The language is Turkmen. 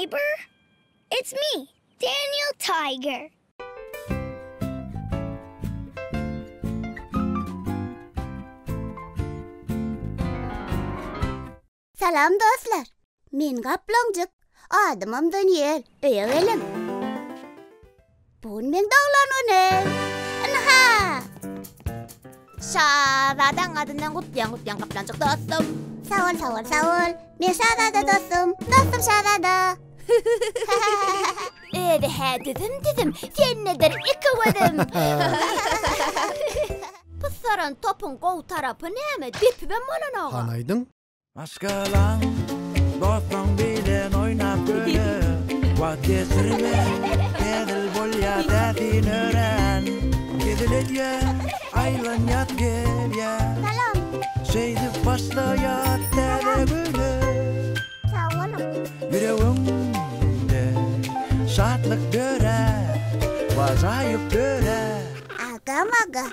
neighbor. It's me, Daniel Tiger. Salam dostlar. Men Gaplaňjyk. Adymam Daniel. Öýe geliň. Bu gün meň doglan günüm. Ynha! Şazadaň adyndan gutlaýan gutlaýan Gaplaňjyk dostum. Sag bol, sag bol, sag bol. Men Şazada dostum. Dostum Şazada. Özi-hä düzüm-düzüm, sendedir iki gözüm. Pysaran topuň gowy tarapy näme, depibem bolanok-a. Hany aýdyň? Maşgalaň, dostlaň bilen oýnap köle, Wagt geçirme, hezil bolýar täsin örän. Hezil edýär, aýlanýas gelýär. Salam. Şeýdip başlaýas täze güne. Sag boluň. Ýüregiňde şatlyk dörär, Ajaýyp dörär. Agam aga.